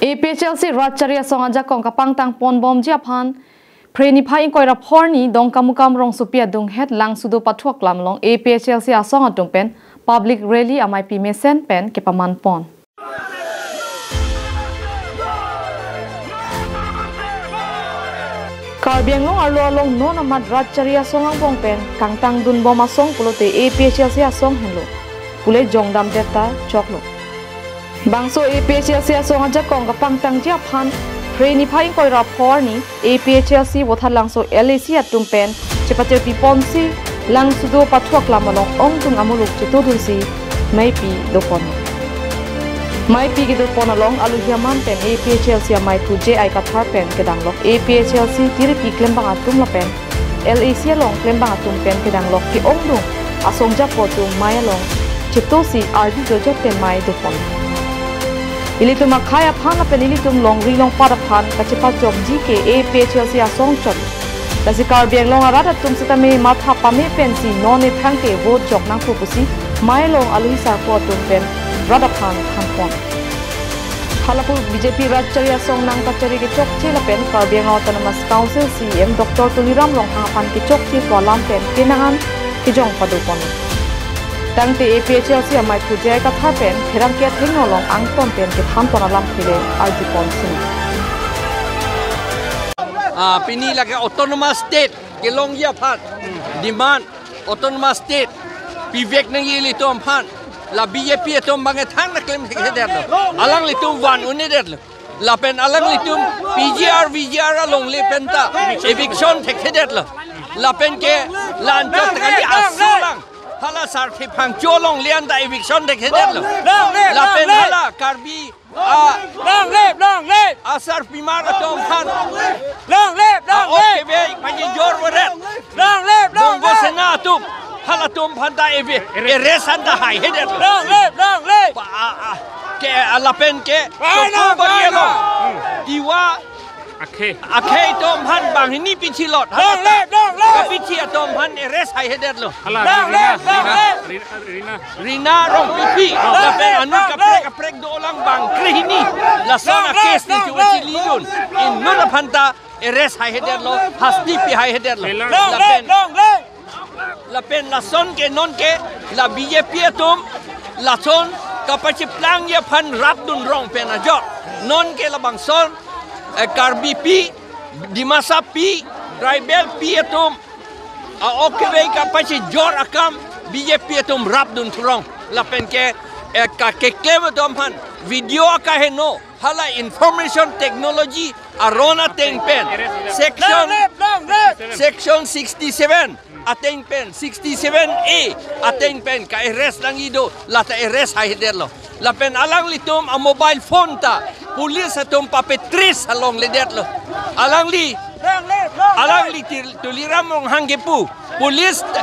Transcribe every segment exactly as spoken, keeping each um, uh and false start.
A P H L C Rat Chari Asong ajakong kapangtang ponbomji aphan Phre niphai ingkoi ra phor arni Dongkamukam rongsopi adunghet Langsudo Pathu Aklam along A P H L C asong atum pen public rally ameipi mesen pen kepaman pon. Karbi Anglong arlo along non amat Rat Chari Asong angbong pen kangtang dunbom asong pulote A P H L C asong henlo. Pule jongdamdet ta choklo. Bangso A P H L C asong ajakong kapangtangji aphan Phre niphai ingkoi ra phor arni A P H L C Vothatlangso L A C atum pen chepatirpi ponsi Langsudo Pathu Aklam along ongdung amuluk chetodunsi meipi dopon. Meipi kedopon along aluhi aman pen A P H L C amei Pu J I Kathar pen kedanglok A P H L C tiripi klembang atum lapen L A C along klembang atum pen kedanglok ke-ongdung asong japo atum mei along chetosi ardi jojot pen mei dopon. Ilitum akhei aphan lapen ilitum longri longpat aphan kachepajokji ke A P H L C asong chot. Lasi Karbi Anglong arat atum setame matha pame pensi non ephrang ke vote jok nangpo pusi mei along aluhi sarpo atum pen rat aphan thanpon. Halapu B J P Rat Chari Asong nangkachari kechokche lapen Karbi Anglong Autonomous Council C E M Doctor Tuliram Ronghang aphan kechokche pu alam pen penang an kejong padopon. Tangte A P H L C amei Pu J I Kathar pen pherangke athengno along angton pen kethanpon alam phile arjupon sini. Ah, pini lake autonomous state kelongji aphan demand, autonomous state pivek nangji ilitum aphan. La B J P atum bang thang na klem thekthedetlo. Alanglitum van un'edetlo. Lapen alanglitum P G R, V G R alongle penta eviction thekthedetlo. Lapen ke la-anchot kali asolang hala Sarthe Phangcho alongle anta eviction thekthedetlo. Lapen hala Karbi, ah, Long live, long live! Asarpimar atum aphan, Long live, long live! Oke be, pajinjor beret. Long live, long Bongo live! Sena atum, halatum aphanta eve, arrest anta haihedetlo. Long live, long live! Pa, ah, ah, ke, ah, lapen ke, Why Toko not? Bari Why along. Not? Tiwa, Akhei. Akhei atum aphan banghini pichilot. Long live, long live! Kapichi atum aphan arrest haihedetlo. Hala, Long Rina, live, long Rina, live! Rina, Rina. Rina Rongpipi, Oh. Lapen anut kaprek kaprek dolang bang krehini. Lason a-case nelitum chilidun. Inut aphanta arrest haihedetlo, hasti pi haihedetlo. Long live, Lapen, long live! Lapen lason ke non ke la B J P atum, lason kapacheplangji aphan rapdun rong pen ajok. Non ke labangson, eh, Karbipi, Dimasapi, Tribalpi atum, a-ok kevei kapachejor akam B J P atum rapdun thurong. Lapen ke, eh, ka keklem atum aphan video akaheno hala information technology aron ateng pen section, Long live, long live! Section sixty-seven ateng pen, sixty-seven A ateng pen ka-arrest nangji do, lata arrest haihedetlo. Lapen alanglitum a-mobile phone ta police atum papetrace alongledetlo. Alangli, Long live, long live! Alangli Til-, Tuliram Ronghang kepu, police ta,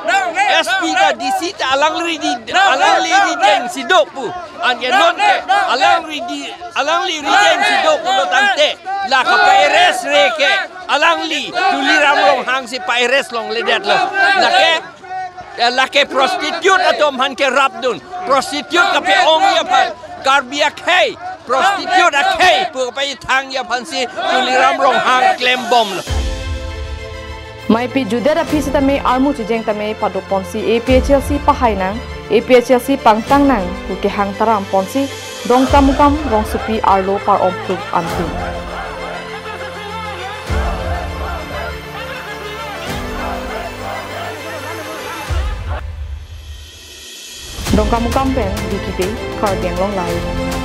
Long live, S P ta, long live! D C ta, alangli ri-, Long live, alangli long live! Rideng si do pu. Anke non ke, alangli ri-, alangli rideng si do pulo tangte, la kapa-arrest re ke, alangli Tuliram Ronghang si pa-arrest longledetlo. Lake, eh, lake prostitute atum aphan ke rapdun. Prostitute kape-ongji aphan. Karbi akhei, prostitute akhei pu kapaithangji aphansi Tuliram Ronghang klembomlo. Meipi jutdet aphi sitame armu chijeng tame padoponsi A P H L C pahai nang, A P H L C pangtang nang pu kehang taram ponsi Dongkamukam rongsopi arlo par-om plup antu. Dongkamukam pen Vicky Bey, Karbi Anglong Live.